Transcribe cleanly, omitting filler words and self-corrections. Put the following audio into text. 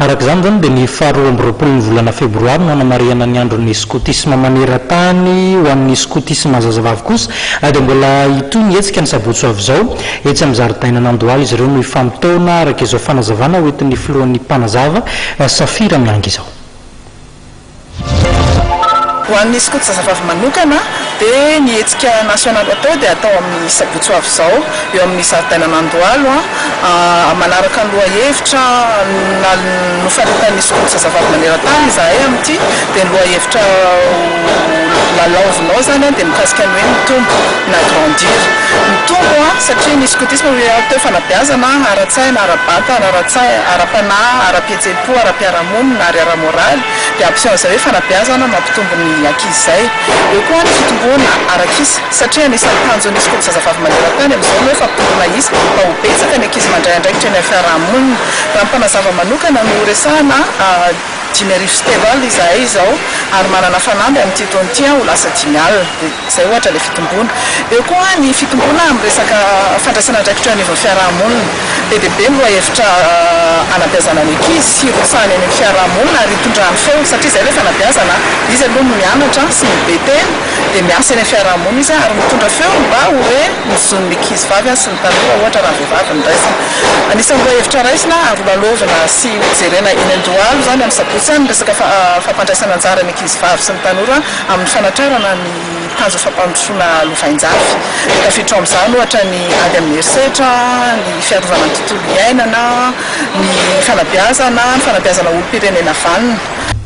Araka izany izany dia ny faha 22 ny volana febroary no hanamarihana ny andron'ny skotisma maneran-tany. Ho an'ny skotisma zazavavy kosa dia mbola hitohy ny hetsika ny sabotsy ho avy izao. Etsy amin'ny zaridainan'Andohalo izy ireo no hifamotoana araka izao fanazavana hoentin'ny filohan'ny Mpanazava, Safira Mianga izao. Ho an'ny skoto zazavavy manokana dia ny hetsika nasionaly atao dia atao amin'ny sabotsy ho avy izao eo amin'ny zaridainan'Andohalo manaraka ny lohahevitra nofaritan'ny skoto zazavavy maneran-tany izahay amin'ity dia ny lohahevitra lalaovinao izany dia mikasika ny hoe mitombo na grandir. Mitombo satria ny skotisma hoy aho teo fanabeazana ara-tsaina, ara-batana, ara-panahy, ara-pihetseham-po, ara-piarahamonina ary ara-moraly. Dia ampiseho an'izay hoe fanabeazana mampitombo ny ankizy izay. Eo koa ny fitomboana arak'isa satria anisan'ny tanjon'ny skoto zazavavy maneran-tany amin'izao ny hoe fampitomboana isa mba ho betsaka ny ankizy mandray andraikitra eny amin'ny fiarahamonina. Raha ny mpanazava manokana no resahana, 3500 izahay izao ary manana fanamby amin'ity taona ity ho lasa 5000. Dia izay ohatra ilay fitomboana. Eo koa ny fitomboana amin'ny resaka fandraisana andraikitra eo anivon'ny fiarahamonina. Be dia be ny lohahevitra anabeazana ny ankizy sy hirotsahany any amin'ny fiarahamonina ary hitondrany feo satria izay ilay fanabeazana, izy aloha no mianatra sy mibe tena dia miasa eny amin'ny fiarahamonina izy ary mitondra feo mba ho re ny zon'ny ankizy vavy sy ny tanora ohatra raha ny vehivavy no raisina. Anisan'ny lohahevitra raisina ary holalaovina sy hojerena eny Andohalo izany amin'ny sabotsy any ny resaka fampandraisana anjara ny ankizy vavy sy ny tanora amin'ny fanatrarana ny tanjon'ny fampandrosoana lovainjafy. Dia tafiditra ao amin'izany ohatra ny ady amin'ny herisetra, ny fiarovana ny tontolo iainana, ny fanabeazana, ny fanabeazana olom-pirenena vanona.